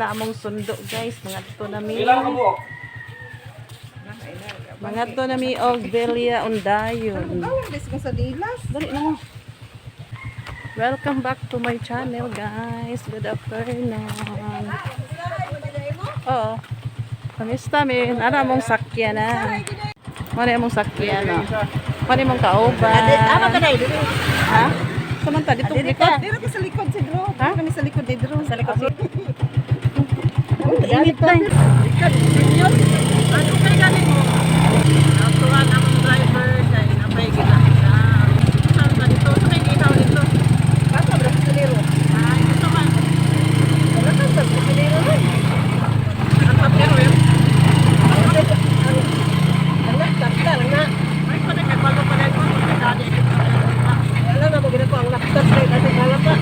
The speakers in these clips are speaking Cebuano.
Na among sundo, guys. Mga to na mi. Ilang ka buok? Mga to na mi og Belia Undayon. Bawang ko sa dilas. Dali na mo. Welcome back to my channel, guys. Good afternoon. Oo. Kamista mi. Nara mong sakyan na. Muna mong sakyan na. Muna mong kauban. Ama ka na dili. Ha? Samanta dito likod. Dili ka sa likod si Drew. Ha? Kami sa likod ni Drew. Sa likod. Init na. Ano kay gani mo? Natuan ang driver kay napay gila. Saan ba dito? Sa may gihaw dito. Basta bra sa lero. Ay, ito man. Wala ka sa lero. Ang papero yun. Ang laptop na. Ay, pa na kay bago pa na ko. Dali ito. Wala na mo ginako ang laptop kay kasi wala pa.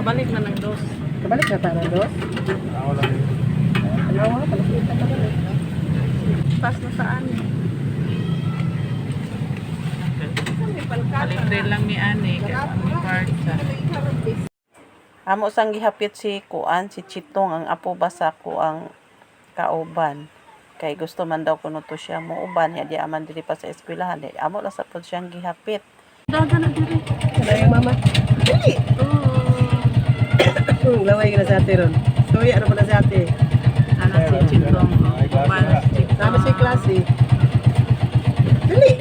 Kabalik na ng dos. Kabalik na tayo dos. Ano pala kita ka ba? Pas na saan? Kalibre lang ni Ani kay ang part. Amo sang gihapit si kuan si Chitong, ang apo ba sa kuang kauban. Kay gusto man daw kuno to siya mo uban ya di aman diri pa sa eskwelahan di amo lang sa pud siyang gihapit. Daga na diri. Ano yung mama? Dili. Laway ka na sa ate ron. Sorry, ano pa na sa ate? Ana si Chitong. Para si Chitong. Tama si klase. Dili.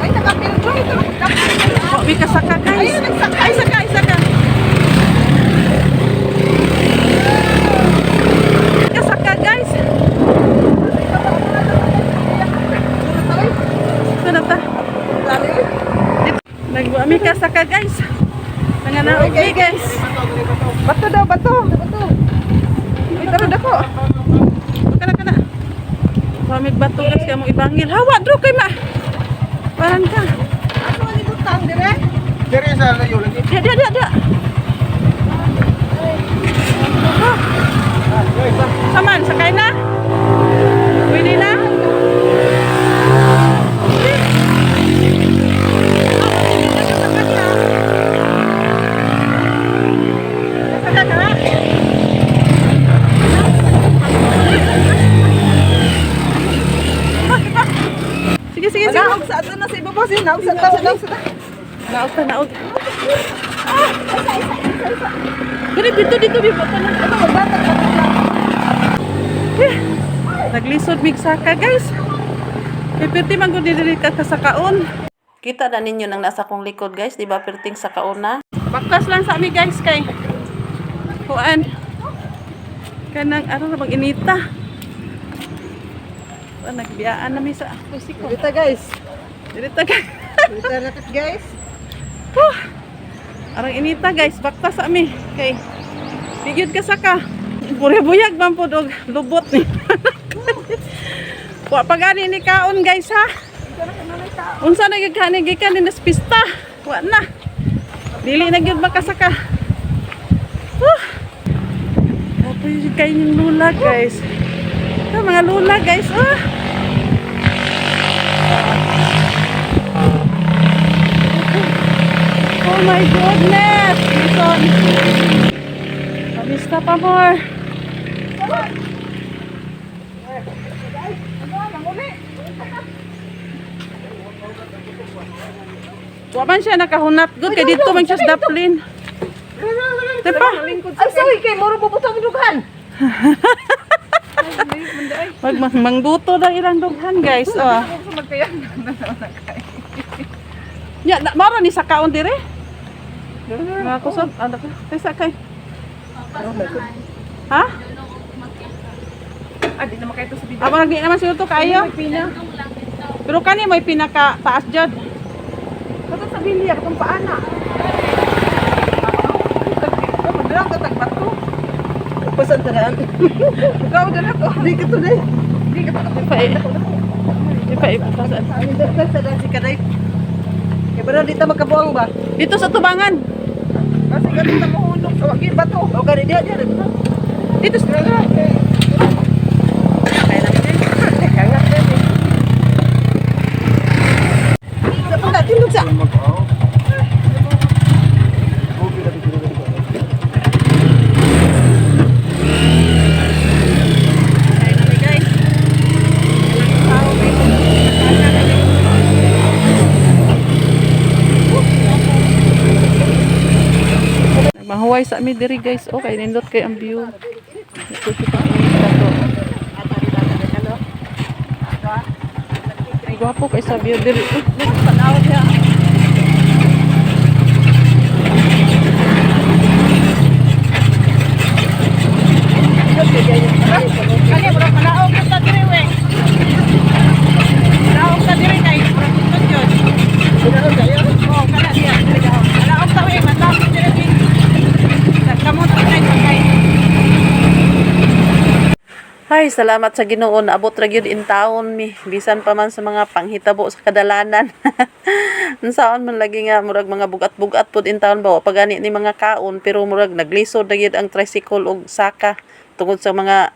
Ay, nakapildo. Ito. Oh, may kasaka, guys. Ayun, nagsaka. Ay, saka, ay, saka. Kasaka, guys. Ito na ta. Nagbuami kasaka, guys. Nanganaog mi, guys. Bato daw, bato. Bato. Ay, tara dako. Kana kana. Pamig bato, guys, kay mong ibangil. Hawa, dro kay ma. Paran ka. Aso ni butang dire? Diri sa layo lagi. Dia dia dia dia. Ah. Saman, sakay na? Pwede na? Sige, sige, sige. Naog sa ato na sa ibabaw siya. Naog sa ta, naog sa ta. Naog ta, naog. Ah! Dili, dito, dito, dito. Pa na. Ito magbatag bato lang. Eh, naglisod mig saka, guys. Kay perti man gud dili ka kasakaon. Kita na ninyo nang nasa kong likod, guys, di ba perting sakaon na? Baklas lang sa ami, guys, kay kuan. Kanang aron ra bang inita. Wa nagbiyaan na mi sa kusiko. Dito, guys. Dili ta, guys. Dito lapit, guys. Arang inita, guys, baktas sa ami kay di gyud ka saka. Buyag man pod og lubot ni. Wa pa gani ni kaon, guys, ha. Unsa na gyud kani gikan ni pista? Wa na. Dili na gyud makasaka. Huh. Kapoy jud kay yung lula, guys. Ito, mga lula, guys. Ah. Oh my goodness! Lison. Pamista pa more. Wa man siya nakahunat gud kay dito man siya sa daplin. Diba? Ay, sorry kay moro bubutang dughan. Mag mangguto na ilang dughan, guys. Oh. Ya, na, maro ni sa kaon dire. Mga kusog, ano ka? Kaysa kay. Ha? Ah, di naman kayo to sa Ah, di naman siguro to kaayo. Pero kani may pinaka taas jud. Kato sa bilya, katong paana. Madala ka tagbato. Pasan tanan. Ikaw dala ko. Di ka to day. Di ka to. Ipa ipa ipa Sa dan si kaday. Kay bara di ta makabuang ba? Dito sa tubangan. Kasi ganun na mahulog sa wagi bato. O gani diha diha. Dito sa Sa pala tindog sa. Mahuway sa ami diri, guys. Okay, nindot kay ang view. Ito kita ang tato. Gwapo kay sa view diri. Tanaw niya. Kani mura palaog ta diri we. Palaog ta diri kay mura tindog yun. Oh, kana diya. Palaog ta we, matapos diri we. Kamot kay kay. Ay, salamat sa Ginoo, naabot ra gyud in taon mi bisan pa man sa mga panghitabo sa kadalanan. Unsaon man lagi nga murag mga bugat-bugat pud in taon ba wa pa gani ni mga kaon, pero murag naglisod na gyud ang tricycle og saka tungod sa mga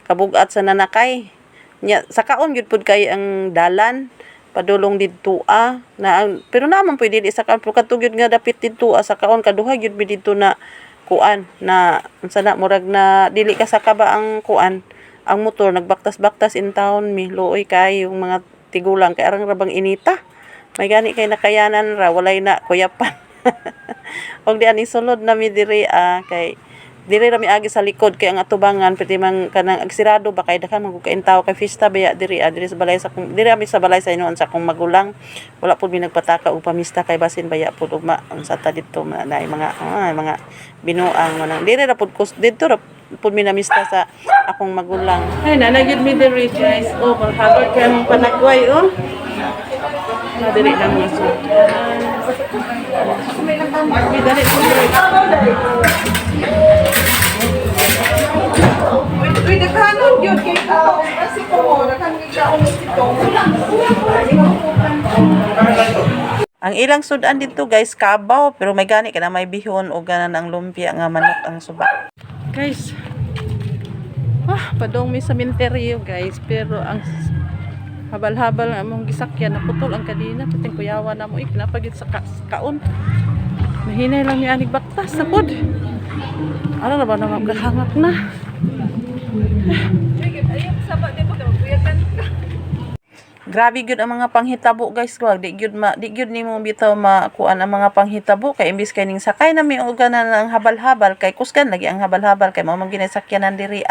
kabugat sa nanakay. Nya sa kaon gyud pud kay ang dalan padulong didto na pero naman pwede di sa kaon, pero kadto gyud nga dapit didto sa kaon kaduha gyud mi didto na kuan na unsa na murag na dili ka saka ba ang kuan ang motor, nagbaktas-baktas in town mi. Luoy kay yung mga tigulang kay arang rabang inita, may gani kay nakayanan ra, walay na kuyapan. Og di ani sulod na mi diri kay diri ra mi agi sa likod kay ang atubangan pwede man kanang agsirado ba kay daghan man gud kain tawo kay fiesta baya diri diri sa balay sa kong diri ami sa balay sa inuan sa akong magulang. Wala pud mi nagpataka og pamista kay basin baya pud ugma unsa ta didto na mga mga binuang manang diri ra pud kus didto ra pud mi namista sa akong magulang. Ay, nanagid mi diri, guys. Oh, malhabag kay mong panagway, oh. Madali lang mga sud. Mi dali po diri. Uy, daghanon yun kay kaon. Kasi ko, daghan kay kaon ito. Ang ilang sudan dito, guys, kabaw, pero may gani ka na may bihon o ganan ang lumpia nga manok ang suba. Guys, padong mi sa minteryo, guys, pero ang habal-habal nga among gisakyan, naputol ang kadina, pating kuyawa na mo ikinapagid sa kaon. Mahinay lang ni anig baktas sa pod. Ano na ba na gahangak na? Grabe gyud ang mga panghitabo, guys, wag di gyud ma di gyud nimo bitaw makuan ang mga panghitabo kay imbis kay ning sakay na mi og ganan ang habal-habal kay kusgan lagi ang habal-habal kay mao man gyud sakyanan diri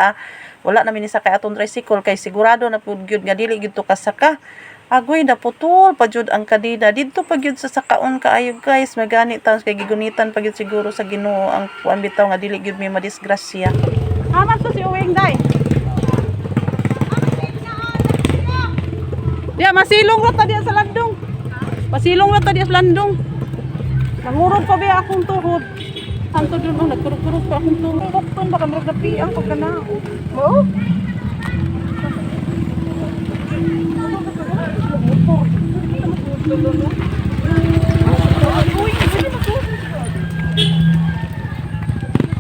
wala na mi ni sakay atong tricycle kay sigurado na pud gyud nga dili gyud to kasaka. Agoy, naputol pa jud ang kadena didto pa gyud sa sakaon kaayo, guys. Magani taon kay gigunitan pa gyud siguro sa Ginoo ang kuan bitaw nga dili gyud mi madisgrasya. Aman to si Uwing day. Diya, masilong ra ta diya sa landong. Masilong ra ta diya sa landong. Nangurog pa ba akong tuhod? Santo dun, oh, nagkurog-kurog pa akong tuhod. Bukton baka murag napiang pagka na. Mo?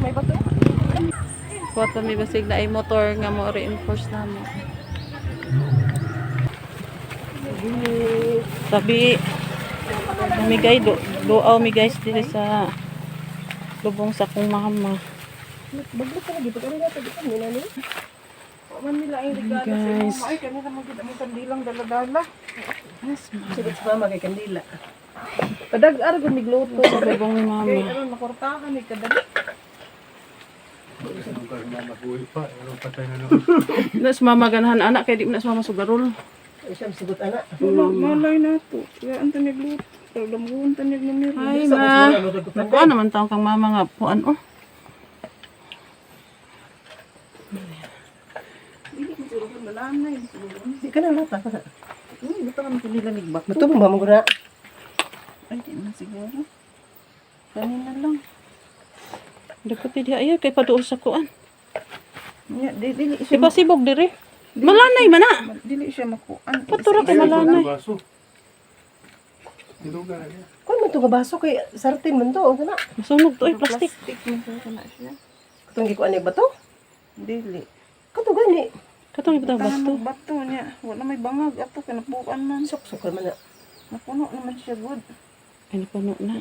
May bato? Kuha pa may basig na ay motor nga mo reinforce na mo. Sabi, mamigay, do, doaw mi guys dito sa lubong sa kong mama. Baglot ka lagi pag ari nato di kami nani. Wa man nila ang regalo sa Guys. imo. Ay, kanina mo gid among kandilang dala-dala. Yes, ma. Sugot sa mama kay kandila. Padag-ar gud migluto. Sabong ni mama. Kay aron makortahan ni kadali. Nas mama ganahan anak kay di mo na sa mama sugarol. Ay siya sugot ana. Wala, malay na to. Kaya ang tanig luto. Pero damuon tanig numero. Ay ma. Nakuha naman taong kang mama nga puan oh. Dili ko siguro malanay siguro. Di ka na lata ka. Uy, buta kami kanila nigbak. Bato mo ba mo guna? Ay, di man siguro. Kanina lang. Dapat di ay kay paduol sa kuan. Nya, di dili Di siya. ba sibog diri? Malanay man na. Dili siya makuan. Patura kay malanay. Kun man to nga baso kay sartin man to kana. Masunog to ay plastic. Plastic man siguro na siya. Katong gikuan ni bato? Dili. Kato gani. Katong ibutang Tahan bato. og bato niya. Wala may bangag ato kay napuan man. Suksok man na. Napuno naman siya good. Ay napuno na.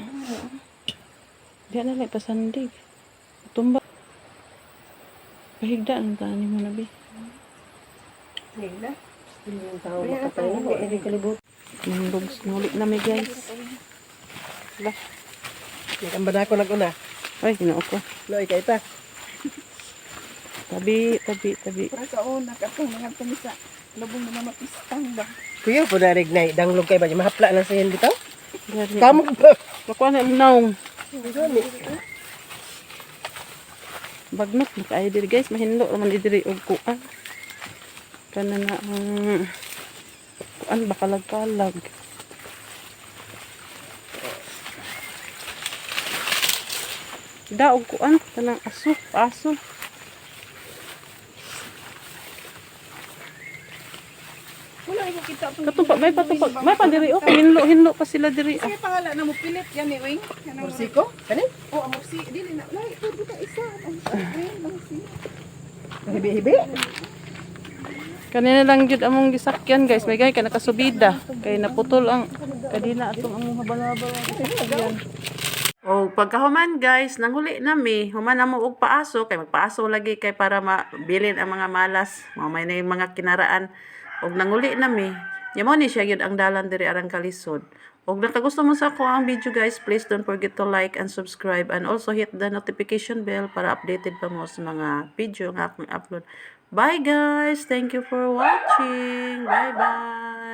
Di na lang pasandig. Tumba. Pahigda ang tani mo na bi. Nila. Yung tao makatay na ko ay kalibot. Nanglugs ngulit na mi, guys. Nagambada ko naguna. Ay, ginoo ko. Loy kay ta. Tabi, tabi, tabi. Para sa una katong mga tumisa. Lubong na mapistang ba. Kuya po na nay danglog kay ba mahapla lang sa yan bitaw. Gani. Kamo ba? Makuha na imong naong. Gani. Bagnot na kaayo diri, guys, mahinlo raman diri og kuan. Kana na ang kuan bakalag-kalag. Da og kuan kanang aso, aso. Wala ko kita itong Katong pa may patong may pa diri oh, hinlo hinlo pa sila diri. Ah. Sige pangalan na mo pilit yan ni Wing. Kanang Mursiko? Kani? Oh, ang mursi dili na. Lahi ito buta isa. Ang Wing ang mursi. Hibi-hibi. Kanina lang gyud among gisakyan, guys, may gay ka nakasubida kay naputol ang kadina atong among habal-habal. O pagkahuman, guys, nanghuli nami, human amo og paaso kay magpaaso lagi kay para mabilin ang mga malas, mao may na yung mga kinaraan. Og nanguli nami. Nya mo ni siya gyud ang dalan diri arang kalisod. Og nakagusto mo sa ako ang video, guys, please don't forget to like and subscribe and also hit the notification bell para updated pa mo sa mga video nga akong upload. Bye guys! Thank you for watching! Bye bye!